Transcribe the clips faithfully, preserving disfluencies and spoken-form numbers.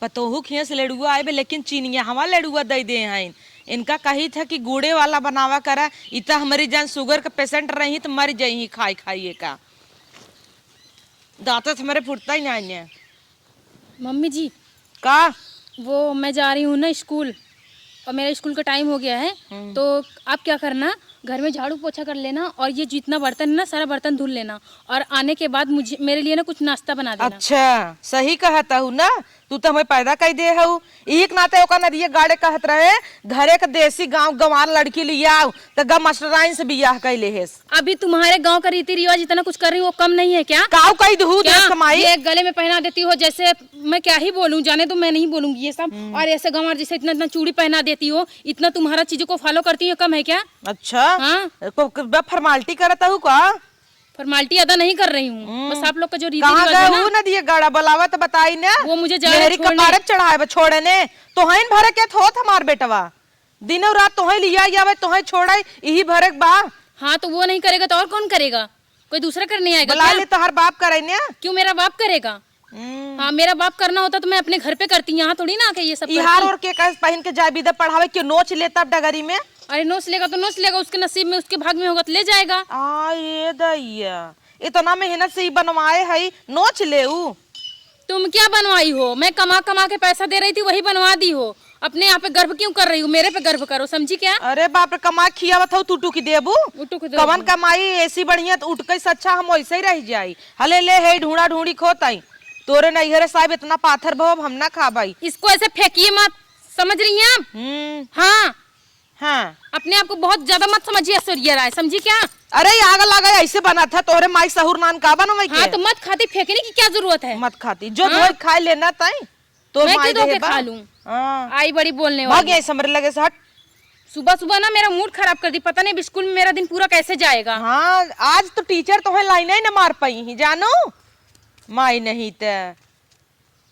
पतोहू खिया से लड़ुआ आए बे, लेकिन चीनिया हवा लड़ुआ दे दे हैं। इनका कही था कि गुड़े वाला बनावा करा, इ त हमरी जान sugar के patient रही त मर जाई खाई खाई का। दांत से मेरे फुटता ही ना है। मम्मी जी, का? वो मैं जा रही हूँ ना स्कूल, और मेरा स्कूल का टाइम हो गया है। हम्म। तो आप क्या करना, घर में झाड़ू पोछा कर लेना, और ये जितना बर्तन है ना, सारा बर्तन धुल लेना, और आने के बाद मुझे, मेरे लिए ना कुछ नाश्ता बना देना। अच्छा, सही कहत हूँ ना, तू तो हमें पैदा कर दे हऊ। एक नाते ओका नदिया गाड़े कहत रहे, घरे के देसी गांव गंवार लड़की लियाव, त गा मास्टराइन से बियाह कर लेहेस। अभी तुम्हारे गांव का रीति रिवाज इतना कुछ कर रही हो, वो कम नहीं है क्या? काऊ कई दहू क्या? देश कमाई। ये गले में पहना देती हो, जैसे मैं क्या ही बोलूं, जाने दो, मैं नहीं बोलूंगी ये सब। हम्म। और ऐसे गंवार जैसे इतना इतना चूड़ी पहना देती हो, इतना तुम्हारा चीजों को follow करती हो, कम है क्या? अच्छा। हाँ। को, को, बे formality करत हूँ का? Formality अदा नहीं कर रही हूँ, हम्म। बस आप लोग का जो रीति कहाँ रिवाज है गए ना, वो नदिया गाड़ा, बुलावा तो बताई ना। वो मुझे जा रहे मेहरी छोड़ने। कपारे पे चढ़ाए बा, छोड़े ने। तोहइन भरे के थोत हमार बेटवा, दिनों रात तोहे लिया आवे, तोहे छोड़े, यही भरे के बा। हाँ, तो वो नहीं करेगा तो और कौन करेगा? कोई दूसरा करने आएगा बुला क्या? ले, तोहर बाप करे ने। क्यों, मेरा बाप करेगा? हम्म। हाँ, मेरा बाप करना होता तो मैं अपने घर पे करती, यहाँ थोड़ी ना आके ये सब इहार करती। और के कहे पहिन के जाए बिदा पढ़ावे, क्यों नोच लेता अब डगरी में? अरे, नोच लेगा तो नोच लेगा, उसके नसीब में, उसके भाग में होगा तो ले जाएगा। आ, ये दैया, इतना मेहनत से ही बनवाए है, नोच ले ऊ। तुम क्या बनवाई हो? मैं कमा कमा के पैसा दे रही थी, वही बनवा दी हो। अपने आप पे गर्व क्यों कर रही हो? मेरे पे गर्व करो, समझी क्या? अरे बाप रे, कमा खियावत हो, तू टुकी देबू? उठू के देबू। कवन कमाई? एसी बढ़िया तो उठ के से अच्छा हम वैसे ही रह जाई। हले ले है ढूंढा ढूंढी खोताई। तोरे नैहरे साहब इतना पाथर भव, अब हम ना खाबाई। इसको ऐसे फेंकिए मत, समझ रही हैं आप? हम्म। हाँ। हाँ। अपने आप को बहुत ज्यादा मत समझिए ऐश्वर्या राय, समझी क्या? अरे, ये आग लगा, ऐसे बना था, तोहरे माई सहूर नान का बनवाई हाँ, के? तो मत खाती, फेंकने की क्या जरूरत है? मत खाती, जो हाँ। धोई खाए लेना ताई। तो मैं माई क्यों धो रहे के बा? खा लूं? हाँ। आई बड़ी बोलने भाग वाली। यहाँ से, हमरे लगे से हट। सुबह सुबह ना मेरा मूड खराब कर दी, पता नहीं अब स्कूल में मेरा दिन पूरा कैसे जाएगा। हाँ, आज तो टीचर तोहे लाइन ही न मार पाई ही, जानो? माई नहीं ते।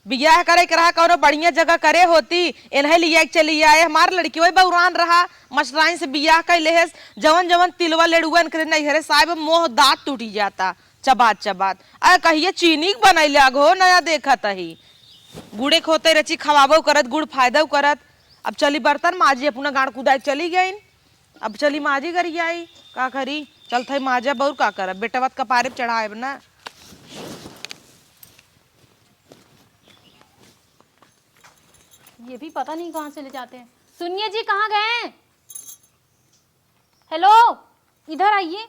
बियाह करे के रहा, कौनो बढ़िया जगह करे होती, इन्हें लिया के चली आए। हमार लड़की वही बौरान रहा, मस्टराइन से बियाह कर लेहेस। जवन जवन तिलवा लेड़ुआ इनके नैहरे साहब मोह दांत टूटी जाता, चबात चबात। अरे कहिए चीनी के बनैले आग हो, नया देखत ही। गुड़े खोते रची खवाबो करत, गुड़ फायदा करत। अब चली बर्तन माजी, अपना गाड़ कुदाए चली गई। अब चली माजी गरियाई, का करी? चल थे माजा बउर का करब, बेटवा त कपारे पे चढ़ाएब ना। ये भी पता नहीं कहाँ चले जाते हैं। सुनिए जी, कहाँ गए? हेलो, इधर आइए।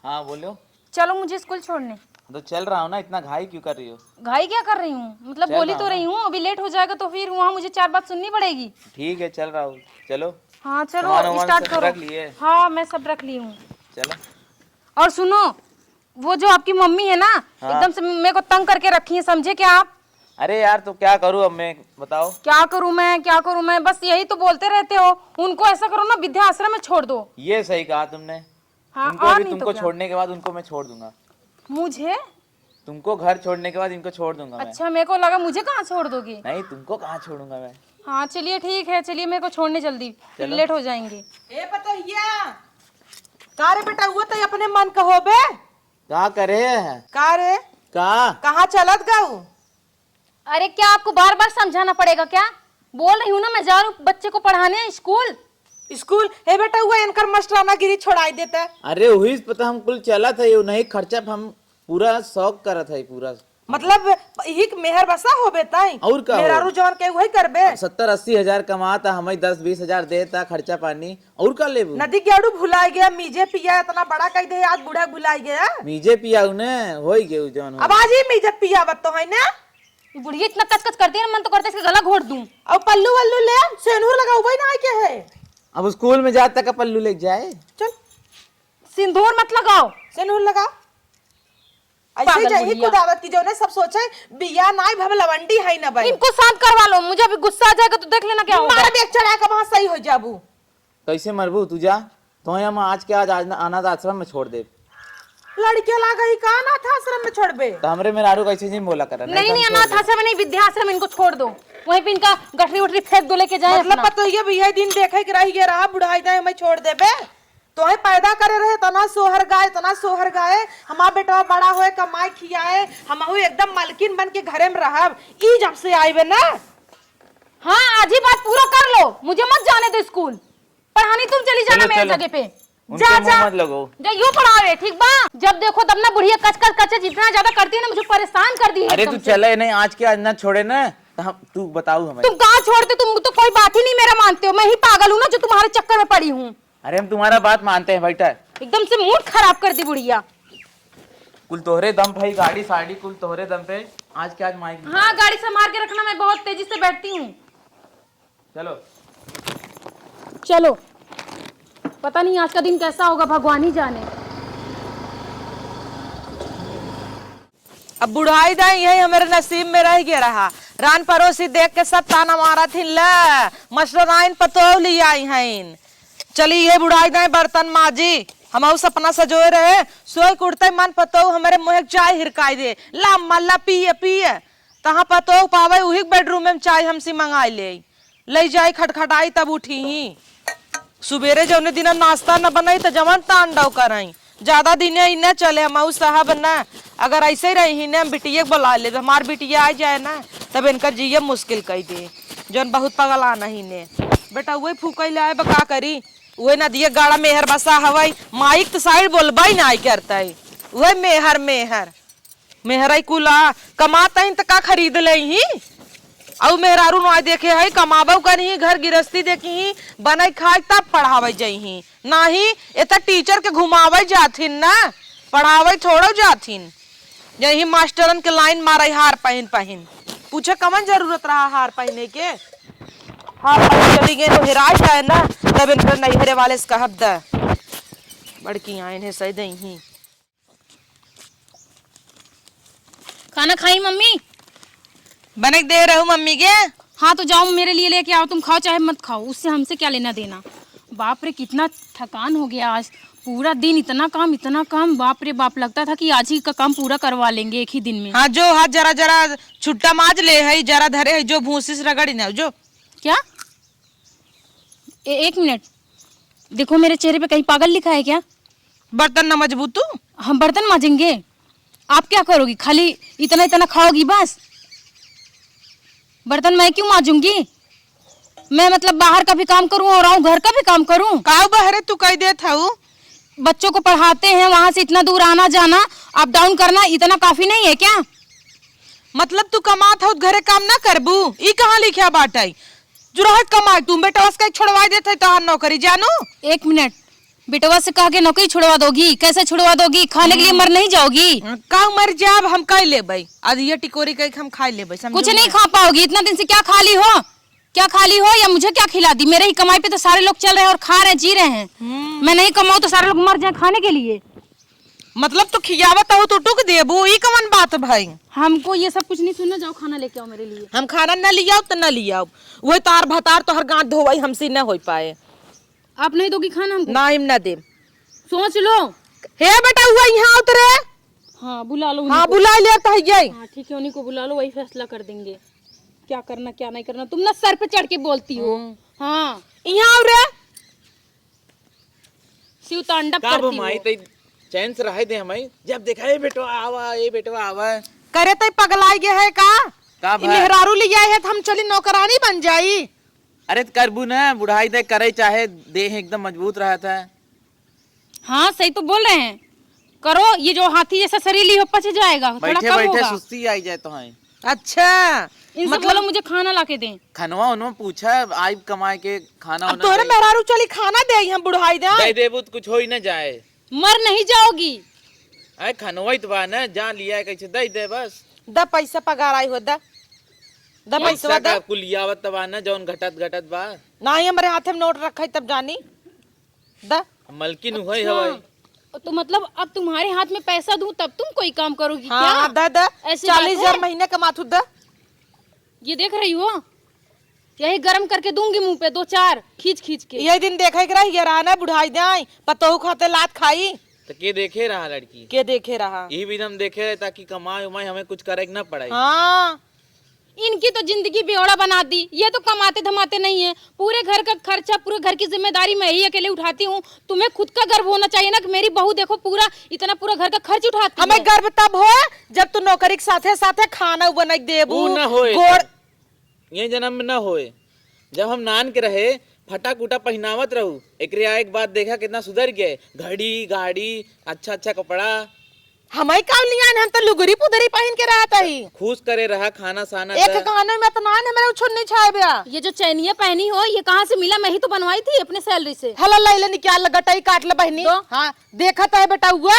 हाँ, बोलो। चलो मुझे स्कूल छोड़ने। तो चल रहा हूँ ना, इतना घाई क्यों कर रही हो? घाई क्या कर रही हूँ? मतलब चल बोली रहा तो हूँ रही ना। हूँ, अभी लेट हो जाएगा तो फिर वहाँ मुझे चार बात सुननी पड़ेगी। ठीक है, चल रहा हूँ, चलो। हाँ, चलो, सामान वामान स्टार्ट सब करो। रख लिए? हाँ, मैं सब रख ली हूँ। चलो। और सुनो, वो जो आपकी मम्मी है ना, हाँ। एकदम से मेरे को तंग करके रखी है, समझे क्या आप? अरे यार, तो क्या करूँ अब मैं, बताओ। क्या करूँ मैं, क्या करूँ मैं, बस यही तो बोलते रहते हो। उनको ऐसा करो ना, वृद्धाश्रम में छोड़ दो। ये सही कहा तुमने। हाँ, उनको और भी, नहीं तो तुमको क्या? छोड़ने के बाद उनको मैं छोड़ दूंगा। मुझे? तुमको घर छोड़ने के बाद इनको छोड़ दूंगा मैं। अच्छा, मेरे को लगा मुझे कहाँ छोड़ दोगे? नहीं, तुमको कहाँ छोड़ूंगा मैं। हाँ, चलिए ठीक है, चलिए मेरे को छोड़ने जल्दी, फिर चलो। लेट हो जाएंगे। ए पतोहिया, का रे बेटा, वो तो अपने मन का होबे। का करे? का रे? का? कहाँ चलत गऊ? अरे, क्या आपको बार-बार समझाना पड़ेगा क्या? बोल रही हूँ ना, मैं जा रही हूँ बच्चे को पढ़ाने स्कूल। स्कूल? हे बेटा, हुआ इनकर मास्टरानागिरी छोड़ाई देता। अरे, वही से पता हम कुल चलत है, ये नहीं खर्चा पे हम पूरा शौक करत है, पूरा। मतलब, यही के मेहर बसा होबे ताई? और का हो? मेहरारू जौन के वही करबे। सत्तर अस्सी हजार कमाता, हमें दस बीस हजार देता खर्चा पानी, और का लेबू? नदी के अड़ू भुलाई गया, मीजे पिया इतना बड़ा कह दे, आज बूढ़ा भुलाई गया। मीजे पिया उ ने, होई गए उ जौन हो। अब आज ही मीजे पिया बत तो है ना? ये बुढ़िया इतना कचकच करती है ना, मन तो करता है इसका गला घोट दूं। अब पल्लू वल्लू ले, सेनूर लगाऊ भाई ना आके है। अब स्कूल में जात तक का पल्लू लेके जाए। चल। सिंदूर मत लगाओ। सेनूर लगा। ऐसे पागल जाई बुढ़िया। कुदावत की जो ने सब सोचे, बिया नाई भव लवंडी है ना भाई। इनको शांत करवा लो, मुझे अभी गुस्सा आ जाएगा तो देख लेना क्या होगा। मार भी एक चढ़ा के वहाँ सही हो जाबू। कैसे मरबू तू? जा, तो हम आज के आज, आज अनाथ आश्रम में छोड़ दे। लड़के लाग ही का अनाथ आश्रम में छोड़बे? तो हमरे मेहरारू कैसे जी बोला कर, नहीं, नहीं, अनाथ आश्रम में नहीं, वृद्धाश्रम, इनको छोड़ दो, वहीं पे इनका गठरी उठरी फेंक दो, लेके जाए मतलब अपना। पतोहिया भी यही दिन देखे के रह गया रहा, बुढ़ाई जाए हमें छोड़ देबे। तोहे पैदा करे रहे, इतना सोहर गाए, इतना सोहर गाए, हमार बेटवा बड़ा होए, कमाए, खियाए, हमहू एकदम मलकिन बन के घरे में रहब। ई जब से आइबे ना। हाँ, आज ही बात पूरा कर लो, मुझे मत जाने दो स्कूल। पढ़ानी तुम चली जाना चलो, मेरे चलो। जगह पे। उनके जा, मुंह जा। मत लगो। जा, यो पढ़ावे, ठीक बा? जब देखो तब ना बुढ़िया कच, कच, कच, जितना ज्यादा करती है ना, मुझे परेशान कर दी है अरे, एकदम तू से। चले नहीं, आज के आज ना छोड़े ना, तो हम, तू बताऊ हमें। तुम कहाँ छोड़ते, तुम तो कोई बात ही नहीं मेरा मानते हो। मैं ही पागल हूँ ना, जो तुम्हारे चक्कर में पड़ी हूँ। अरे, हम तुम्हारा बात मानते हैं बेटा। एकदम से मूड खराब कर दी बुढ़िया। कुल तोहरे दम भाई, गाड़ी साड़ी कुल तोहरे दम पे। आज के आज माइक हाँ, गाड़ी संभाल के रखना, मैं बहुत तेजी से बैठती हूँ। चलो। चलो, पता नहीं आज का दिन कैसा होगा, भगवान ही जाने। अब बुढ़ाई दाई यही हमारे नसीब में रह गया रहा। रान पड़ोसी देख के सब ताना मारा थिन, ले मास्टराइन पतोह ले आई हईन। चली ये बुढ़ाई दाई बर्तन माजी, हम सपना सजोए रहे, सोए के उठते मन पतोह हमारे मुँह के चाय हिरकाई दे, ला मल्ला पिए पिए। तहाँ पतोह पावे उही बेडरूम में चाय हमसे मंगाई ले। लई जाई खटखटाई तब उठी ही। सुबेरे जौने दिन नाश्ता न बनाई त जवन तांडव कराई। ज्यादा दिने ई न चले, हम ऊ साहब न। अगर ऐसे ही रही ने, हम बिटिया के बुला ले, हमार बिटिया आ जाए ना, तब इनकर जिये मुश्किल कई दे। जौन बहुत पगला नहीं ने। बेटा, वही फूकई ले आए बा, का करी? वही नदिया गाड़ा मेहर बसा हवाई। माइक तो साइड बोलबा ही ना आई करता है। वही मेहर, मेहर। मेहराई कुला कमात हईन त का खरीद लेही? अउ मेहरारू नोय देखे है, कमाबउ करही, घर गिरस्ती देखही, बनई खाई तब पढ़ावई जइही। नाही, एता टीचर के घुमावई जाथिन ना, पढ़ावई थोड़ो जाथिन। जइही मास्टरन के लाइन मारई हार पहिन पहिन। पूछे कवन जरूरत रहा हार पहिने के? हार पहिन चली गई तो हेराई जाए ना, तब इनकर नैहरे वाले से कहब द। बड़की आइन है सही दइही। खाना खाई मम्मी? बने के दे रहू मम्मी के। हाँ, तो जाओ, मेरे लिए लेके आओ, तुम खाओ चाहे मत खाओ, उससे हमसे क्या लेना देना। बाप रे, कितना थकान हो गया आज, पूरा दिन इतना काम, इतना काम, बाप रे बाप, लगता था कि आज ही का काम पूरा करवा लेंगे एक ही दिन में। हाँ, जो हाथ जरा जरा छुट्टा माज ले है, जरा धरे है, जो भूसी से रगड़ी ना, जो। क्या? ए-, एक मिनट, देखो मेरे चेहरे पे कहीं पागल लिखा है क्या? बर्तन न मजबू तू? हम बर्तन माजेंगे? आप क्या करोगी? खाली इतना इतना खाओगी बस? बर्तन मैं क्यों माजूंगी? मैं मतलब बाहर का भी काम करूं और आऊं घर का भी काम करूं? काऊ बहरे तू कह देत हऊ? बच्चों को पढ़ाते हैं, वहां से इतना दूर आना जाना, अप डाउन करना इतना काफी नहीं है क्या? मतलब तू कमात हऊ त घरे काम ना करबू? ई कहाँ लिख्या बाटई? जुरहट कमाए तू, बेटवा से कहीं छोड़वाई देत है तोहार नौकरी, जानू? एक मिनट, बेटवा से कह के नौकरी छुड़वा दोगी? कैसे छुड़वा दोगी? खाने के लिए हम्म। मर नहीं जाओगी? का मर जाब, हम खाई लेबै, आधिया टिकोरी कह के हम खाई लेबै, समझू कुछ ना? नहीं खा पाओगी, इतना दिन से क्या खा ली हो? क्या खा ली हो या मुझे क्या खिला दी? मेरे ही कमाई पे तो सारे लोग चल रहे हैं और खा रहे हैं, जी रहे हैं। हम्म। मैं नहीं कमाऊँ तो सारे लोग मर जाए खाने के लिए। मतलब तू खियावत हो तो टुक देबू, ई कवन बात भाई? हमको ये सब कुछ नहीं सुनना, जाओ खाना लेके आओ मेरे लिए। हम खाना न लियाओ तो न लियाओ, वही तार भतार तोहर गांठ धोवाई हमसे न हो पाए। आप नहीं दोगी खाना हमको? ना, हम ना देब। सोच लो। हे बेटा, हुआ यहाँ उतरे। हाँ, बुला लो हाँ, उनको। बुला लिया तो है ये। हाँ, ठीक है, उन्हीं को बुला लो, वही फैसला कर देंगे क्या करना क्या नहीं करना। तुम ना सर पे चढ़ के बोलती हो। हम्म। हाँ। यहाँ आओ रे। शिव तांडव का करती बा माई, हो। तई चैन से रहे दे हमाई। जब देखा, "ए बेटवा आवा, ए बेटवा आवा।" करे तई पगलाई गे है का? का ई भा- मेहरारू ले आए है तो हम चली नौकरानी बन जाई? अरे त करबू ना, बुढ़ाई दे करे चाहे देह एकदम मजबूत रहत है। हाँ, सही तो बोल रहे हैं। करो, ये जो हाथी जैसा शरीर ली हो, पच जाएगा, थोड़ा बैठे कम बैठे होगा। सुस्ती आई जाए तो है। अच्छा, इनसे मतलब बोलो मुझे खाना ला के दें। खनवा उनवा पूछा, आइब कमाए के खाना अब उना तोहरे दे। मेहरारू चली खाना दे, हम बुढ़ाई दे। दे देबू त कुछ हो ही ना जाए। मर नहीं जाओगी। अरे खनवा ही तो बा ना, जा लिया है, कैसे दे दे बस। द पैसा पगार आई हो, द। द पैसा पैसा द। का कुल लियावत तो बा ना, जौन घटत घटत बा। नाही, हमरे हाथे में नोट रखा है, तब जानी। द। मलकिन उहई अच्छा। हवई। तो मतलब अब तुम्हारे हाथ में पैसा दूं तब तुम कोई काम करोगी हाँ, क्या? हाँ, द, द। ऐसी बात चालीस हजार है? महीने कमाथू द। ये देख रही हो? यही गरम करके दूंगी मुंह पे दो चार, खींच खींच के। यही दिन देखे के रही, ये रहा ना बुढ़ाई जाए, पतोहू खाते लात खाई। तो के देखे रहा लड़की? के देखे रहा? यही भी हम देखे रहे ताकि कमाए उमाए हमें कुछ करे के ना पड़े। हाँ। इनकी तो जिंदगी बेवड़ा बना दी। ये तो कमाते धमाते नहीं है, पूरे घर का खर्चा, पूरे घर की जिम्मेदारी मैं ही अकेले उठाती हूँ। तुम्हें खुद का गर्व होना चाहिए ना कि मेरी बहू, देखो, पूरा, इतना पूरा घर का खर्च उठाती हमें है। गर्व तब हो जब तू नौकरी के साथे साथे खाना बनाई देबू, ऊ ना होए गोड़। ये जन्म में ना होए। जब हम नान के रहे, फटा कुटा पहिनावत रहू, एकरे आए के बाद देखा कितना सुधर गए। घड़ी, गाड़ी, अच्छा अच्छा कपड़ा। हमई का लियान, हम तो लुगरी पुदरी पहिन के रहत हई। खुश करे रहा खाना साना एक का। गाने में इतना न मेरे उछुन्नी छाए बया। ये जो चैनिया पहनी हो, ये कहाँ से मिला? मैं ही तो बनवाई थी अपने सैलरी से। हला ले ले, निकाल ले, गटई काट ले बहनी। दो। हाँ, देखत है बेटा हुआ।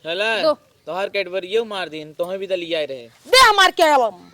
चला, दो। तोहार कैडबरियो मार दीन, तोहे भी तो लियाए रहे। दे हमार क्या आलम।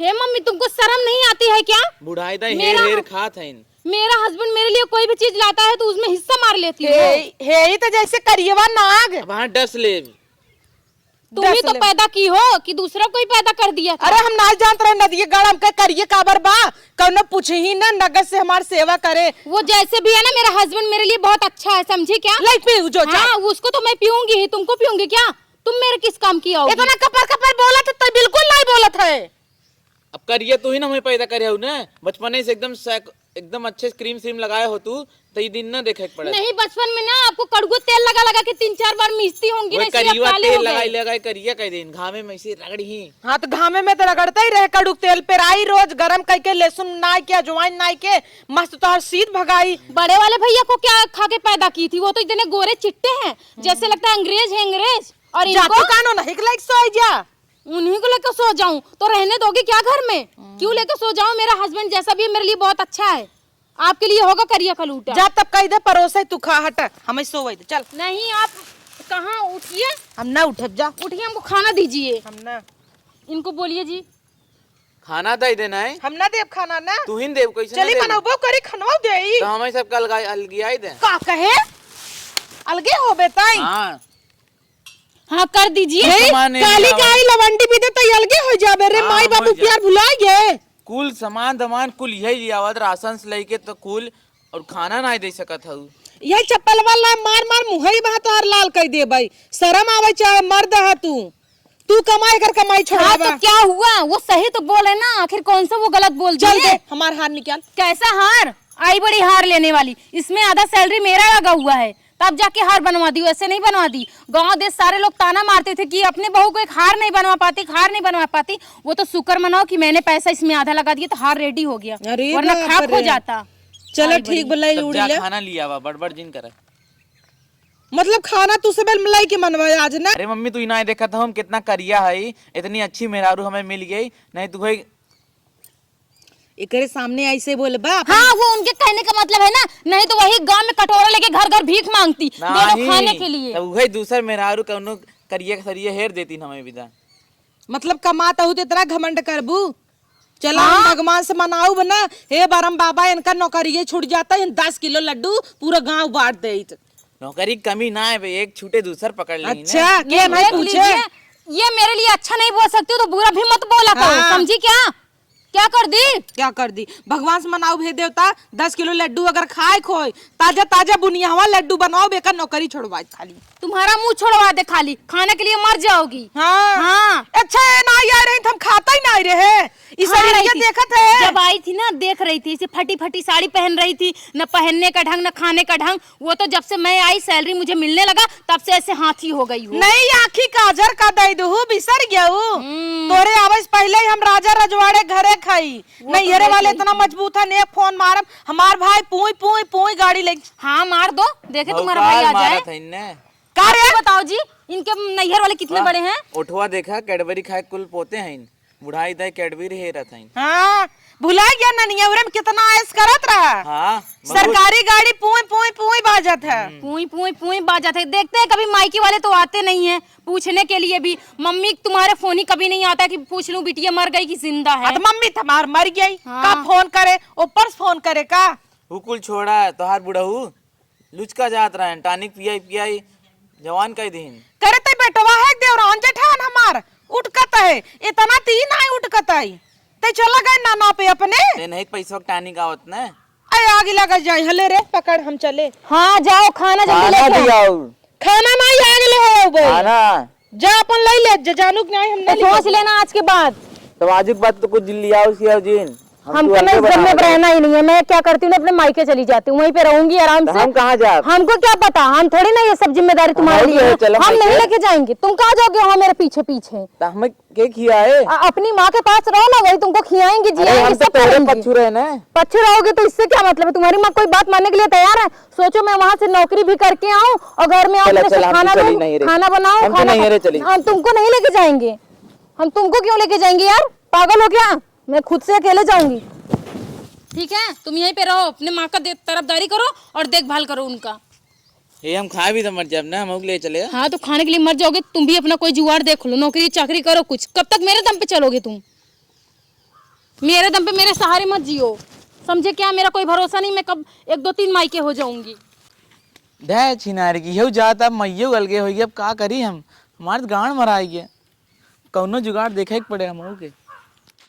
हे मम्मी, तुमको शर्म नहीं आती है क्या? बुढ़ाई दा मेरा हेर हेर ह-, खात हईन। मेरा हस्बैंड मेरे लिए कोई भी चीज लाता है तो उसमें हिस्सा मार लेती हो। हे, हे ही तो जैसे करियवा नाग। अब हाँ डस ले। तुम ही डस तो ले। पैदा की हो कि दूसरा कोई पैदा कर दिया था? अरे हम ना जानत रहे नदिये गड़ हमके करिए काबर बा, कौनो पूछे ही ना नगद से हमार सेवा करे। वो जैसे भी है ना, मेरा हस्बैंड मेरे लिए बहुत अच्छा है, समझी क्या? ले पी जो चाय। हाँ, उसको तो मैं पीऊंगी ही, तुमको पीऊंगी क्या? तुम मेरे किस काम की आओगी? इतना कपर कपर बोलत है, तो बिल्कुल नहीं बोलत है। अब करिया तू ही ना हमें पैदा करे हो ना, बचपने से एकदम सैक-, एकदम अच्छे से क्रीम श्रीम लगाए हो तू, तो ये दिन ना देखे के पड़े। नहीं, बचपन में ना आपको कड़ुआ तेल लगा लगा के तीन चार बार मीसती होंगी वही ना, इसलिए आप करिया काले तेल हो गए। लगाई लगाई करिया कह दिन, घामे में इसे रगड़ी ही। हाँ, तो घामे में तो रगड़ता ही रहे कड़ुक तेल, पेराई रोज गरम करके लहसुन नाई के, अजवाइन नाई के, मस्त तोहर सीत भगाई। बड़े वाले भैया को क्या खा के पैदा की थी? वो तो इतने गोरे चिट्टे हैं, जैसे लगता है अंग्रेज है, अंग्रेज। और जा इनको तू कानो नहीं के लायक सोई जा। उन्हीं को लेकर सो जाऊं तो रहने दोगे क्या घर में? हम्म। क्यों लेकर सो जाऊं? मेरा हस्बैंड जैसा भी है, मेरे लिए बहुत अच्छा है। आपके लिए होगा करिया कलूटा। जा तब कह दे परोसे तू खा, हट, हमें सोवे दे, चल। नहीं, आप कहाँ उठिए। हम ना उठब, जा। उठिए, हमको खाना दीजिए। हम ना। इनको बोलिए जी। खाना दे देना है। हम ना देब खाना ना। तू ही देब, कैसे ना चली देब? बनबो करी, खनवा दे। तो हमें सब कल अलगियाई दे। का कहे? अलगे होबे ताई। हाँ। हाँ, कर दीजिए। कुल हे, सामान यही काली आवा। काली लवंडी भी दे तो अलगे हो जाबे रे, हाँ, माई बाबू प्यार भुला गए। कुल सामान दमान कुल यही ले आवत, राशन से लेके तो कुल, और खाना नहीं दे सकत हऊ। यही चप्पल वाला मार मार मुहई बहा तोहार लाल कर देबई। शर्म आवे चाहे मर्द ह तू, तू कमाए कर कमाई हाँ, छोड़ावा। तो क्या हुआ? वो सही तो बोले ना, आखिर कौन सा वो गलत बोल चल दिए? दे, हमार हार निकाल। कैसा हार? आई बड़ी हार लेने वाली, इसमें आधा सैलरी मेरा लगा हुआ है। तब जाके हार बनवा दी, वैसे नहीं बनवा दी। गांव देश सारे लोग ताना मारते थे कि अपने बहू को एक हार नहीं बनवा पाती, एक हार नहीं बनवा पाती। वो तो शुक्र मनाओ कि मैंने पैसा इसमें आधा लगा दिया तो हार रेडी हो गया, अरे वरना बाप खाक हो रे। जाता। चलो आई ठीक बड़ी। बोला, तब उड़ी जा ले। खाना लिया वा, बड़बड़ जिन करे। मतलब खाना तू से बेल मलाई के मनवा आज ना। अरे मम्मी, तू ही ना देखत हो हम कितना करिया है, इतनी अच्छी मेहरारू हमें मिल गई, नहीं तू भाई एकरे सामने ऐसे बोलबा अपन हाँ, वो उनके कहने का मतलब है ना, नहीं तो वही गांव में कटोरा लेके घर घर भीख मांगती, दे दो नहीं, खाने के लिए। तब उहे दूसर मेहरारू कौनो करिया सरिया हेर देती हमें विदा। मतलब कमात हूँ तो इतना घमंड करबू? चला हम हाँ। भगवान से मनाऊ बना, हे बरम बाबा, इनका नौकरिये छूट जाता, इन दस किलो लड्डू पूरा गांव बांट देइत। नौकरी की कमी ना है बे, एक छूटे दूसर पकड़ लेंगे ना। अच्छा, के नहीं नहीं देख पूछे? लीजिए, ये मेरे लिए अच्छा नहीं बोल सकती हो तो बुरा भी मत बोला करो, हाँ। समझी क्या? क्या कर दी? क्या कर दी? भगवान से मनाऊ, हे देवता, दस किलो लड्डू अगर खाए खोए, ताजा ताजा बुनियावा लड्डू बनवाओ, बेकर नौकरी छोड़वाए खाली। तुम्हारा मुंह छोड़वा दे खाली, खाने के लिए मर जाओगी। हाँ। हाँ। अच्छा, ये ना आए रही तो हम खाता ही ना रहे। ई हाँ, शरीर रही के थी। देखत है। जब आई थी ना, देख रही थी, इसे फटी फटी साड़ी पहन रही थी, न पहनने का ढंग, न खाने का ढंग। वो तो जब से मैं आई, सैलरी मुझे मिलने लगा, तब से ऐसे हाथी हो गई हो। नहीं, आँखी काजर का दई दुहु, बिसर गयू। हम्म। तोरे आवे से पहिले ही हम राजा रजवाड़े घरे खाई। वो तो नैहरे देख वाले लेती इतना हूँ। मजबूत है, ने फोन मारम, हमार भाई पूई, पूई, पूई गाड़ी ले। हाँ, मार दो, देखे तुम्हारा भौकाल भाई आ जाए। मारत है इन्ने। का रे? आप बताओ जी, इनके नैहर वाले कितने वाह, बड़े हैं? ओठवा देखा, कैडबरी खाए कुल पोते हैं। बुढ़ाई दाई कैडबरी हेरत हईन। हाँ, भुला गया ननिया, उरे में कितना ऐश करत रहा। हाँ, बहुत। सरकारी गाड़ी पूई, पूई, पूई बाजत है। हम्म। पूई, पूई, पूई बाजत है। देखते हैं, कभी मायके वाले तो आते नहीं हैं पूछने के लिए भी। मम्मी, तुम्हारे फोन ही कभी नहीं आता है कि पूछ लूं, बिटिया मर गई कि जिंदा है? हाँ, तो मम्मी तुम्हार मर गई, हाँ। का फोन करे, ऊपर से फोन करे का? वो कुल छोड़ा, तोहार बुढ़ऊ लुचका जात रहन, टॉनिक पियाई पियाई जवान कई दीन। करे ते बेटवा है देवरान जेठान हमार, उठकत है, इतना तीन आए उठकत है, ते चला गए नाना पे अपने। ते नहीं पैसा टॉनिक आवत न। अरे आग लगा जाए, हले रे, पकड़ हम चले। हाँ, जाओ खाना जल्दी खाना लेके आओ। दियाओ। खाना नहीं आग ले हो बे। खाना। जा अपन लई ले, जा, जानू के नाई हम तो नहीं सोच लेबो। लेना आज के बाद। तब आजू के बाद तो कुछ जिन लियाओ, सियाओ जिन। हम हमको तो ना अलगे इस घर में बनावे रहना ही नहीं है। मैं क्या करती हूँ ना, अपने मायके चली जाती हूँ, वहीं पे रहूंगी आराम तो से। हम कहाँ जाब? हमको क्या पता, हम थोड़ी ना ये सब जिम्मेदारी तुम्हारे हम लिए है। चलो, हम नहीं लेके जाएंगे। तुम कहाँ जाओगे वहाँ मेरे पीछे पीछे? तो हमें के खियाए? अ-, अपनी माँ के पास रहो ना, वही तुमको खियाएंगी, अरे, जियाएंगी, हम तो सब तोरे करेंगी। पच्छू रहे ना। पच्छू रहोगे तो इससे क्या मतलब है? तुम्हारी माँ कोई बात मानने के लिए तैयार है? सोचो, मैं वहाँ से नौकरी भी करके आऊँ और घर में आऊँ, चला, अपने से चला, हम खाना तो चली दूँ, नहीं रे। खाना बनाऊँ, हम तो खाना नहीं रे, चली। हम तुमको नहीं लेके जाएंगे। हम तुमको क्यों लेके जाएंगे यार? पागल हो क्या? मैं खुद से अकेले जाऊंगी। ठीक है, तुम यहीं पे रहो, अपने माँ का दे-, तरफदारी करो और देखभाल करो उनका। ये हम खाए भी तो मर जाब ना, हम ले चले। हाँ, तो खाने के लिए मर जाओगे, तुम भी अपना कोई जुगाड़ देख लो, नौकरी चाकरी करो कुछ। कब तक मेरे दम पे चलोगे तुम? मेरे दम पे, मेरे सहारे मत जियो, समझे क्या? मेरा कोई भरोसा नहीं, मैं कब एक दो तीन मायके हो जाऊंगी। ढे छिनार की, यहू जात अब मइयो अलगे होई, अब का करी हम? हमार तो गांड मराई गया। कौनो जुगाड़ देखे के पड़े हमहू के।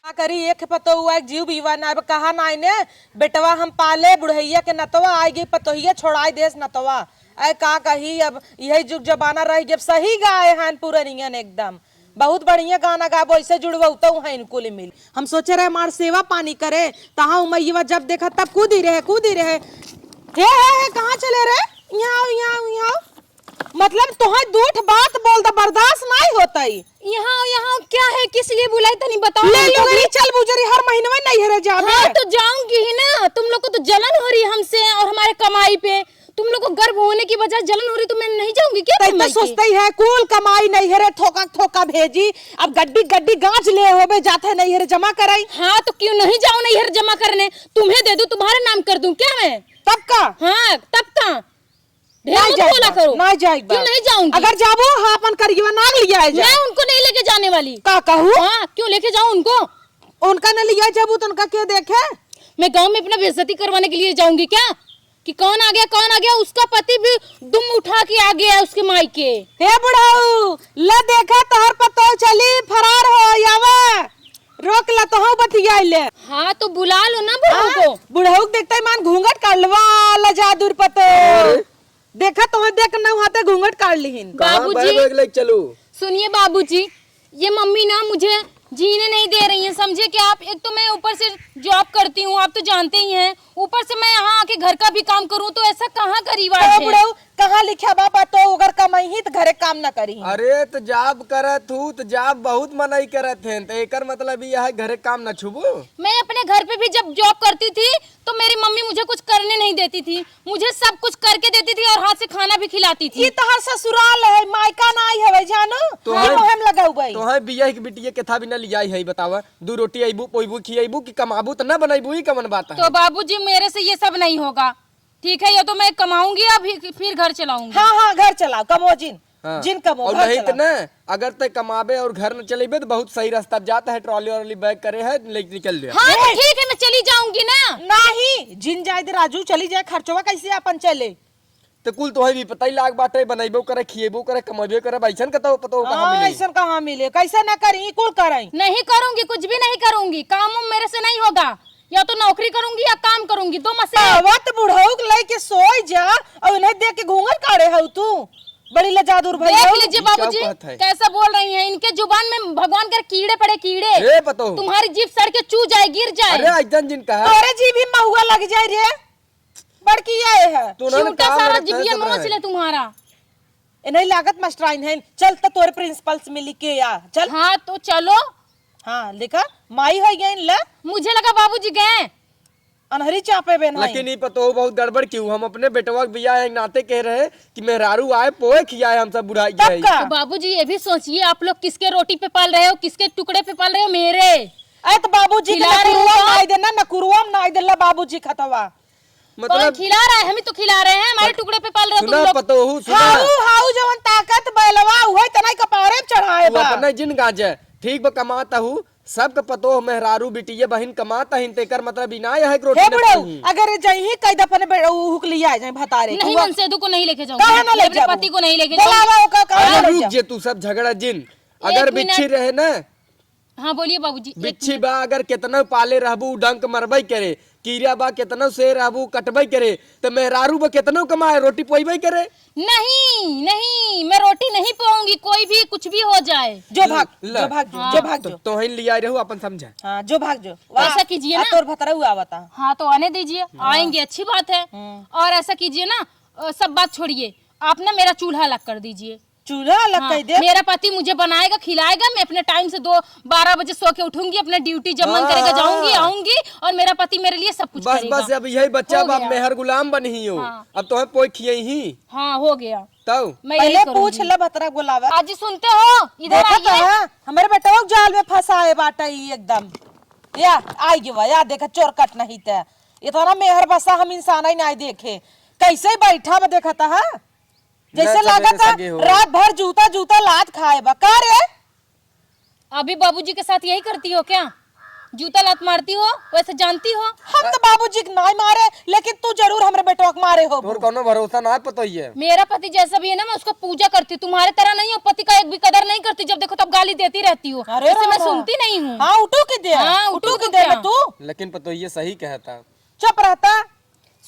का करी, एक पतोहुआ एक जीव बीवा ना, अब कहा ना आइने, बेटवा हम पाले, बुढ़ैया के नतवा आइ गई, पतोहिया छोड़ाई देस नतवा। ऐ का कही, अब यही जुग जमाना रह गया, अब सही गाए हैं पुरनियन एकदम। बहुत बढ़िया गाना गाबो, ऐसे जुड़वतौ हैं कुल मिल। हम सोचे रहे हमार सेवा पानी करे, तहाँ उमैया जब देखा तब कूदी रहे, कूदी रहे। हे, हे, हे, कहाँ चले रे? यहाँ आओ, यहाँ आओ, यहाँ आओ। मतलब तोहे दूठ बात बोल द बर्दाश्त नाई होतई। यहाँ, यहाँ क्या है, किस लिए बुलाई तनी बताओ ले हमको लुगरी भी। चल बुजरी, हर महीनवा नैहरे जाबे। हाँ, तो जाऊंगी ही ना, तुम लोग को तो जलन हो रही हमसे और हमारे कमाई पे। तुम लोग को गर्भ होने की वजह जलन हो रही तो मैं नहीं जाऊंगी क्या तै अपने तो मायके? सोचते ही है, कुल कमाई नैहरे थोका थोका भेजी, अब गड्डी गड्डी गांज ले होबे जाते नैहरे जमा कराई। हाँ, तो क्यों नहीं जाऊं नैहर जमा करने? तुम्हें दे दूं, तुम्हारे नाम कर दूं क्या मैं? तब का? हाँ, तब का? ढेर नहीं मत जाइब बोला बा, करो। नहीं जाइब बा। क्यों नहीं जाऊंगी? अगर जाबो, हाँ, अपन करियवा नाग लिया है जा। मैं उनको नहीं लेके जाने वाली। का कहू? हाँ, क्यों लेके जाऊं उनको? उनका न लिया जाबू तो उनका के देखे? मैं गांव में अपना बेइज्जती करवाने के लिए जाऊंगी क्या? कि कौन आ गया, कौन आ गया? उसका पति भी दुम उठा के आ गया है उसके मायके। हे बुढ़ऊ, ले देखा तोहर पतोह चली फरार हो, आवा। रोक ला, तोहू बतियाई ले। हाँ, तो बुला लो ना बुढ़ऊ हाँ, को। बुढ़ऊ के देखते ही मान घूंघट काढ़ लवा, लजादुर पतो। अरे। देखा, तोहे देख न हुआ ते घूंघट काढ़ लिहिन। कहाँ बाबूजी, बैग वैग लेके चलू? सुनिए बाबूजी, ये मम्मी ना मुझे जीने नहीं दे रही हैं, समझे क्या आप? एक तो मैं ऊपर से जॉब करती हूँ, आप तो जानते ही हैं, ऊपर से मैं यहाँ आके घर का भी काम करूँ, तो ऐसा कहाँ का रिवाज तो है? बुढ़ऊ, कहाँ लिखा बा पतोह अगर कमाई ही तो घरे काम ना करी? अरे तो जॉब करत हूँ तो जॉब बहुत मनई करत हैं, तो एकर मतलब ई है घरे काम ना छुबू? मैं अपने घर पे भी जब जॉब करती थी तो मेरी मम्मी मुझे कुछ करने नहीं देती थी, मुझे सब कुछ करके देती थी और हाथ से खाना भी खिलाती थी। ई तोहर ससुराल है, मायका नाई हवे जानो। तोहर ई मोहम लगाऊ भाई। तोहर बियाह के बिटिया के था भी ना लियाई है, बतावा, दू रोटी अइबू, पोइबू, खियैबू कि कमाबू त ना बनैबू, ई कवन बात है? तो बाबूजी मेरे से ये सब नहीं होगा। ठीक है, ये तो मैं कमाऊंगी, अभी फिर घर चलाऊंगी। हाँ, हाँ, घर चलाओ, कमो जिन। हाँ। जिन कमो, और घर नहीं तो चलाओ। ना, अगर तय कमाबे और घर न चलेबे तो बहुत सही रास्ता जाता है, ट्रॉली व्रॉली बैग करे है, लेके निकल दे। हाँ, तो ए! ठीक है, मैं चली जाऊंगी ना। नहीं, जिन जाए दे राजू, चली जाए, खर्चवा कैसे अपन चले? तो कुल तोहे भी पता ही लाग बाटे, बनैबो करे, खिएबो करे, कमैबो करे, बैसन का तो पतो कहाँ हाँ, मिले? ऐसन कहाँ मिले? कैसे ना करी, कुल करी। नहीं करूंगी, कुछ भी नहीं करूंगी, काम वाम मेरे से नहीं होगा। या तो नौकरी करूंगी या काम करूंगी, दो में से एक। आवत बुढ़ऊ के लेके सोई जा और उन्हें देख के घूंघट काढ़े हऊ तू। बड़ी लजादुर भई देख हऊ। लीजिए ई का बाबूजी, कहत है? कैसा बोल रही हैं। इनके जुबान में भगवान के कीड़े पड़े, कीड़े। ए पतो। तुम्हारी जीभ सड़ के चू जाए, गिर जाए। अरे ऐसन जिन कहा। तोरे जीभ ही महुआ लग जाए रे। बड़की आए है। तू ना चिमटा काम सारा रखता है जिभिया सब नोच रहे। ले तुम्हारा। ए, नहीं लागत मास्टराइन है। चल त तोरे प्रिंसिपल से मिली के आ। चल। हाँ, तो चलो। हाँ, देखा, माई हो गई ले। मुझे लगा बाबूजी गए। अनहरी चापे बे नहीं। लेकिन ई पतोहू बहुत गड़बड़ क्यों? हम अपने बेटवा के बियाह एक नाते कह रहे कि मेहरारू आए, पोए खियाए, हम सब बुढ़ाई तब गए। का? तो बाबूजी ये भी सोचिए, आप लोग किसके रोटी पे पल रहे हो, किसके टुकड़े पे पल रहे हो? मेरे। अरे तो बाबूजी के खिला रहे हो नकुरुआ तो? नाई देना, नकुरुआ नाई देला बाबूजी खतवा। मतलब कौन खिला रहा है? हम ही तो खिला रहे हैं, हमारे टुकड़े पे पल रहे हो तुम सुना लोग। पतोहू, सुना। हाउ, हाउ जवन ताकत बैलवा, उहे तना कपारे पे चढ़ाए तू बा। अपने जिन गाजे, ठीक बा, कमाता हूँ, सबके पतोह, मेहरारू, बिटिया, बहिन कमाता हिन, तेकर मतलब ई ना है कि रोटी हे न बुढ़ऊ, खाई। अगर जइही कह दे अपने बे-, उ हुक लिया जाए भतारे। नहीं, तू मनसेधु को नहीं लेके जाऊंगी। काहे ना ले अपने जाबू? पति को नहीं लेके बोलावा जाऊंगी। ओका, काहे अरे ना ले रुक जाबू? जे, तू सब झगड़ा जिन। एक अगर मिनट। बिच्छी रहे ना, हाँ, बोलिए बाबूजी, एक बिच्छी मिनट। बा, अगर केतना पाले रहबू, उ डंक मरबई करे। कीरा बा, केतनो से रहबू, कटबे करे, त मेहरारू बा, केतनो कमाए, रोटी पोइबे करे। नहीं, नहीं, मैं रोटी नहीं पोऊंगी, कोई भी, कुछ भी हो जाए। जो भाग, ल, जो भाग जो, हाँ। जो भाग तो, जो। तोहन लिया रहू, अपन समझा। हाँ, जो भाग जो। वाह, ऐसा कीजिए आ, ना। तोर भतरऊ आवता। हाँ, तो आने दीजिए, हाँ। आएंगे, अच्छी बात है। हम्म। और ऐसा कीजिए ना, अ, सब बात छोड़िए, आप ना मेरा चूल्हा अलग कर दीजिए। चूल्हा अलग हाँ, कर दे। मेरा पति मुझे बनाएगा, खिलाएगा, मैं अपने टाइम से दो, बारह बजे सो के उठूंगी, अपने ड्यूटी जब मन हाँ, करेगा हाँ। जाऊंगी, आऊंगी, और मेरा पति मेरे लिए सब कुछ बस, करेगा। बस, अब यही बच्चा हो बा, गया। मेहर गुलाम बनी हो। हाँ। अब तोहे पोइ खियई ही। हाँ, हो गया। तब? मैं यही पहले करूंगी। पूछ ले भतरा बुलावा। आजी सुनते हो? इधर देखत आइए। है, हमरे बेटवा के जाल में फंसाए बाटे ई एकदम। या, आई गवा, या देखा चोर कट नहीं ते। इतना मेहर बसा हम इंसान ही नहीं देखे। कैसे बैठा बा देखत है? जैसे ना, लागत सगे, है, सगे हो। रात भर जूता, जूता लात खाए बा। का रे? अभी बाबूजी के साथ यही करती हो क्या? जूता लात मारती हो, वैसे जानती हो? हम तो बाबूजी के नाई मारे, लेकिन तू जरूर हमरे बेटवा के मारे हो। तोर कोनो भरोसा ना है, पतोहिए। मेरा पति जैसा भी है ना, मैं उसको पूजा करती हूँ। तुम्हारे तरह नहीं हो, पति का एक भी कदर नहीं करती। जब देखो तब गाली देती रहती हो। अरे इससे मैं रामा। सुनती नहीं हूँ। हाँ, उठू की दे। हाँ, उठू उठू की की दे क्या? में तू। लेकिन पतोहिए सही कहता। चुप रहता।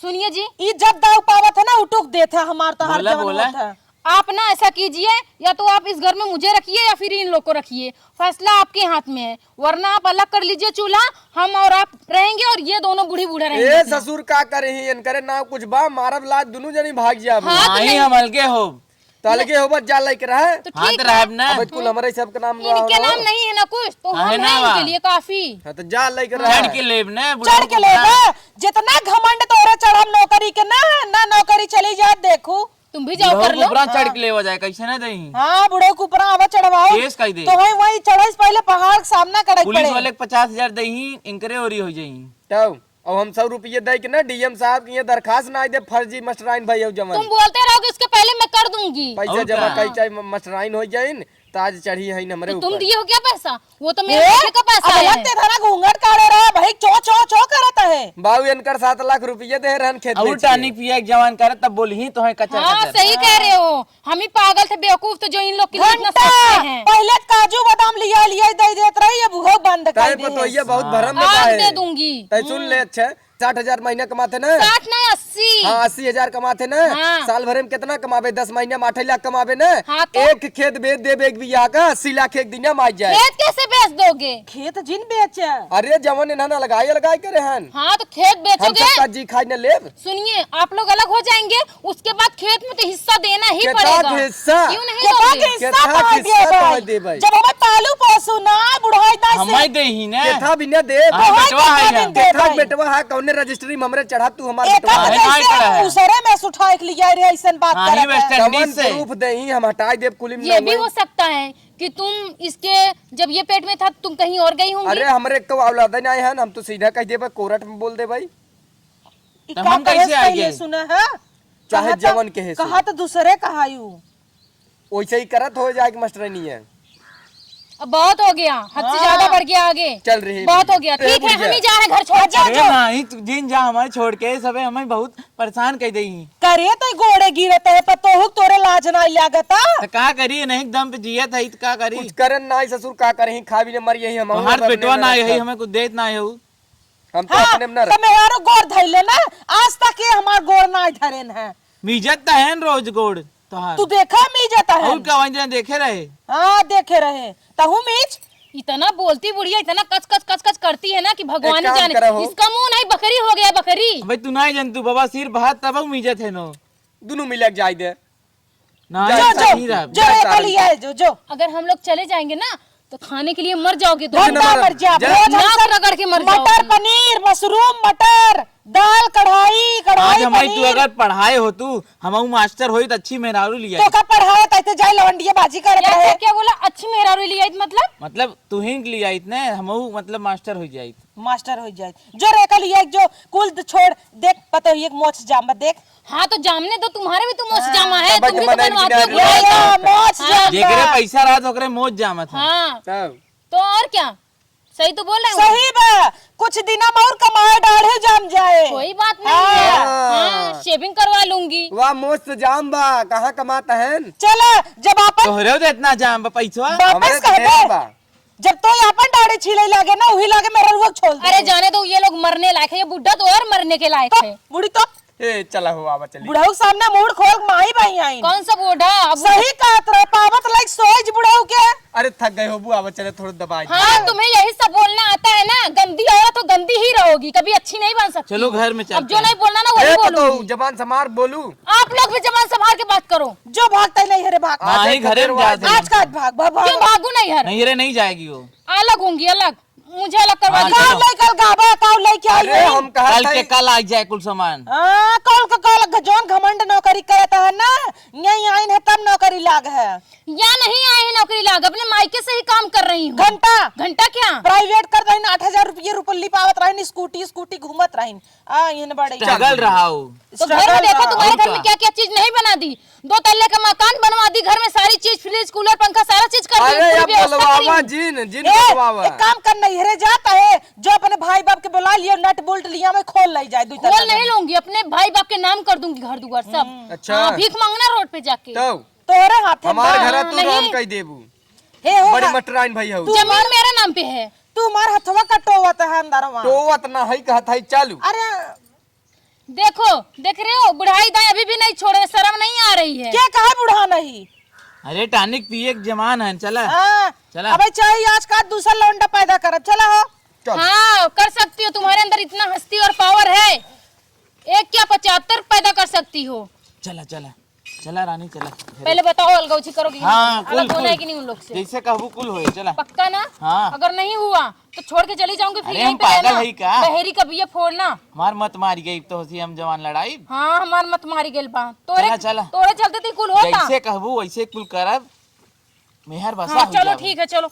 सुनिए जी। ई जब दाव पावत है ना, उठुक देत है हमार तोहार बोला, जवन बोला। होत है। आप ना ऐसा कीजिए, या तो आप इस घर में मुझे रखिए या फिर इन लोग को रखिए, फैसला आपके हाथ में है। वरना आप अलग कर लीजिए चूल्हा, हम और आप रहेंगे और ये दोनों बूढ़ी बूढ़ा रहेंगे ए अपना। ससुर का करही, इनकरे नाव कुछ बा, मारब लात दुनू जनी भाग जाब। हाँ, तो नाहीं, नहीं। हम अलगे होब। तो अलगे होबत जा लाइक रहे। तो हाँ, ठीक तो है। रहब ना। अब कुल हमरे सबके नाम इनके नाम नहीं है ना कुछ, तो हम हैं इनके लिए काफी। हाँ, तो जा लाइक रहे। चढ़ के लेब ना, बुढ़ऊ चढ़ के लेब। जितना घमंड तोरे चढ़ब नौकरी के ना, ना नौकरी चली जात, देखू। तुम भी जाओ, बुढ़ऊ कर लो। ऊपरा चढ़ के लेवा जाए, कैसे ना दही। हाँ, बुढ़ऊ के ऊपरा आवा चढ़वाओ। केस कई दे। तो वही, वही चढ़े से पहले पहाड़ के सामना करे के पुलिस पड़े। वाले के पचास हजार दही, इनकरे ओरी हो जाई। तब, अब हम सौ रुपये दे के ना डीएम साहब के यहाँ दरखास्त ना दे, फर्जी मास्टराइन भाई हो जवन। तुम बोलते रहोगे, उसके पहले मैं कर दूंगी। पैसा और जमा का? कई चाहे म-, मास्टराइन हो जाइन, तो आज चढ़ी है हमरे तो तुम ऊपर। दिए हो क्या पैसा? वो तो मेरे ए, बेटे का पैसा अब है। लगते थाना घूंघट काढ़े रहा भाई, चो, चो, चो करत है। बाबू इनकर सात लाख रुपये दे रहन खेत और बेच के। टानिक पिया एक जवान करे तब बोली ही तो है कचर हाँ, कचर। सही कह रहे हो, हम ही पागल थे बेवकूफ थे जो इन लोग के लिए इतना घंटा सोचते हैं। पहले काजू बादाम लिया, लिया दे देत रही, अब वो बंद कर तय दे। पतोहिया बहुत भरम में आग काहे? दे दूंगी। तय सुन ले हम्म। अच्छे, साठ हजार महीना कमाते ना? साठ नहीं, अस्सी। हाँ, अस्सी हजार कमाते ना? हाँ। साल भरे में कितना कमाबे? दस महीना में आठ लाख कमाबे ना? हाँ, तो? एक खेत बेच देबे एक बीघा का, अस्सी लाख एक दिन में आ जाए। खेत कैसे बेच दोगे? खेत जिन बेचे। अरे, जवन इन्हन अलगाई, अलगाई करे हन। हाँ, तो खेत हम बेचोगे? सबका जी खाई न लेब। सुनिए, आप लोग अलग हो जाएंगे, उसके बाद खेत में तो हिस्सा देना ही केथा पड़ेगा। के हिस्सा? क्यों नहीं केथा दोगे? के हिस्सा केथा के हिस्सा देबै? तोहर देबै? जब हमें पालू पोसू ना, बुढ़ाई ना से हमें दे ही ना। केथा भी ना देब। हाँ, तोहर बेटवा केथा है दिन ना। केथा देबै? बेटवा है, कौने रजिस्ट्री में हमरे चढ़ा तू हमार एकर बेटवा है? काहे ना जैसे करा है? दूसरे में से उठा के लिया रे, ऐसन बात हाँ, करत ही है। West Indies कवन से। Proof दे ही, हम हटाई देब कुलिम ये ना भी होई। हो सकता है कि तुम इसके, जब ये पेट में था, तुम कहीं और गई होंगी। अरे, हमरे को औलादे ना आए हैं, हम तो सीधा कह देबै, कोर्ट में बोल देबै। ई तब का हम कहे कैसे से आए पहले गए? सुना है? चाहे कहत, जवन कहे से। कहत दूसरे कहायु। वैसे ही करत हो जाए कि मास्टरनी है। अब बहुत हो गया, हद से हाँ। ज्यादा बढ़ गया आगे। चल रही बहुत है। हो गया, ए, ठीक है, बुढ़िया। हम ही जा रहे हैं घर छोड़ के। अच्छा, अरे जो नहीं, तू जिन जा हमारे छोड़ के, सबे हमें बहुत परेशान कर देई। करे तो गोड़े गिरत है, पर तोहू तोरे लाज ना लागता। तो का करी, नहीं दम पे जियत है, तो का करी? कुछ करन ना, ससुर का करही, खा भी न मर यही हम। तोहार पेटवा ना यही, हमें कुछ देत ना है। हम तो हाँ, अपने में ना तो रख। मेहरारू गोड़ धइले ना, आज तक ये हमार गोड़ ना धरेन है। मीजत त है न रोज गोड़ तोहार। तू देखा मीजत है। और का वहीं देखे रहे? हाँ, देखे रहे। तहू मीज। इतना बोलती बुढ़िया, इतना कच कच कच कच करती है ना कि भगवान ही जाने। इसका मुंह नहीं बकरी हो गया, बकरी। भाई तू ना जान, तू बाबा सिर भात तब मीजत है नो। दोनों मिलक जाए दे। ना, जो, ऐसा जो, नहीं रहा। जो, जा, एक सारा लिया है, जो, जो। अगर हम लोग चले जाएंगे ना, तो खाने के लिए मर जाओगे तुम। घंटा मर जा, जा। भोजन नाक सब रगड़ के मर जाओगे। मटर पनीर, मशरूम, मटर, दाल, कढ़ाई, कढ़ाई आज हमारी तू पनीर। अगर पढ़ाए हो तू, हम मास्टर होई तो अच्छी मेहरारू लिया। तो का पढ़ाए, तैते जाए लवंडिया बाजी करत क्या, रहे। क्या, क्या बोला? अच्छी मेहरारू लिया मतलब? मतलब तू ही लिया इतने, हम मतलब मास्टर हो जाए। मास्टर हो जाए। जो रे कल ये जो कुल द-, छोड़, देख, पता ही एक मोछ जाम बा, देख। हाँ, तो जामने दो, तुम्हारे भी तो मोछ हाँ। जामा है, तब तुम भी तो जमाने बनवाते हो की बुराई। ना मोछ हाँ। जाम जेकरे बा। पैसा रहत, ओकरे मोछ जामत है। हाँ। तब? तो और क्या? सही तो बोल रहे हो। सही बा, कुछ दिना में और कमाए डाढ़े जाम जाए। कोई बात नहीं है। हाँ। हाँ, shaving करवा लूंगी। वाह, मोछ तो जाम बा, कहाँ कमात हन? चला, जब आपन तोहरे तो इतना जाम बा, पैसवा। वापस हमरे कह दे। देह बा। जब तो आपन बड़े छीले लागे ना, उही लागे मेहररुआ छोल दे। अरे जाने दो, ये लोग मरने लायक है, ये बुढ़ा तो और मरने के लायक तो है। बूढ़ी तो ए, चला हो, आवा चली। बुढ़ऊ के सामने मूड़ खोल के माई बाई आई। कौन सा बूढ़ा? अब सही कहत रहे, पावत लाइक सोच बुढ़ऊ के। अरे थक गए हो बुआ, आवा चले, थोड़ा दबाई दे। हाँ, तुम्हें यही सब बोलना आता है ना, गंदी औरत हो, गंदी ही रहोगी, कभी अच्छी नहीं बन सकती। चलो घर में अब चलते जो हैं। नहीं बोलना ना, वही ए, बोलूंगी। पतोहू, जबान संभार बोलू। आप लोग भी जबान संभार के बात करो। जो भागता ही नहीं है रे, भाग। हाँ, आज ही एक घरे में दरवाजे जाते हैं। आज का आज भाग, भाग, भाग, नहीं, भाग। घरे नहीं जाएगी वो। अलग होंगी, अलग। मुझे अलग करवा हाँ, दीजिए। चलो। काउ लइके अलगाबा, काउ लइके आई अरे, है? हम कहा कल था के कल आ जाए कुल सामान। हाँ, कल के कल, जौन घमंड नौकरी करत है ना, यहीं आइन है तब नौकरी लाग है। या नहीं आए हैं नौकरी लाग, अपने मायके से ही काम कर रही हूँ। घंटा? घंटा क्या? प्राइवेट कर रही, आठ हजार रुपये रुपल्ली पावत रही, स्कूटी, स्कूटी घूमत रही। आ, इहन बड़े स्ट्रगल रहा हो। तो घर में struggle देखो, रहा। तुम्हारे और घर में क्या? क्या क्या चीज नहीं बना दी। दो तल्ले का मकान बनवा दी, घर में सारी चीज, फ्रिज, कूलर, पंखा, सारा चीज कर दी, अरे पूरी यार, व्यवस्था करी बोलवावा हूँ। जिन, जिन ए, बोलवावा। एक काम कर, नैहरे जाता है, जो अपने भाई बाप के बुला लियो, नट बोल्ट लिया में खोल लाई जाए, दुई खोल तल्ला नहीं घर। लूंगी, अपने भाई बाप के नाम कर दूंगी घर दुआर सब। हम्म। अच्छा। हाँ, भीख मांगना रोड पे जाके। तो? तोहरे हाथे हमार में। घर तू नहीं। राम कह देबू। हे हो बड़ी हा-, मटराइन भाई हो। तू जमीन हमार मेरे नाम पे है। तू हमार हथवा का टोवत है अंदरवा। टोवत ना है, कहत है चालू। अरे देखो, देख रहे हो, बुढ़ाई दाई अभी भी नहीं छोड़े, शर्म नहीं आ रही है? क्या कहा बुढ़ा नहीं? अरे टॉनिक पिए के जमान है, चला। हाँ, चला। अबे चाहे आज का दूसरा लौंडा पैदा करब, चला हो। चल। हाँ, कर सकती हो, तुम्हारे अंदर इतना हस्ती और पावर है, एक क्या पचहत्तर पैदा कर सकती हो। चला, चला, चला रानी, चला। पहले बताओ, अलगौची करोगी? हाँ, अलग कुल, होना है कुल। कि नहीं उन लोग से? जैसे कहबू कुल होए, चला। पक्का ना? हाँ। अगर नहीं हुआ, तो छोड़ के चली जाऊंगी, फिर अरे, यहीं हम पे रहना। पागल हई का? बहेरी का बिया फोड़ना। मार मत मारी गई तो होसी हम जवान लड़ाई। हाँ, हमार मत मारी गइल बा। तोरे, चला, चला। तोरे चलते तो कुल होता। जैसे कहबू वैसे कुल करब। मेहर बसा हाँ, हो चलो जाबू। ठीक है, चलो।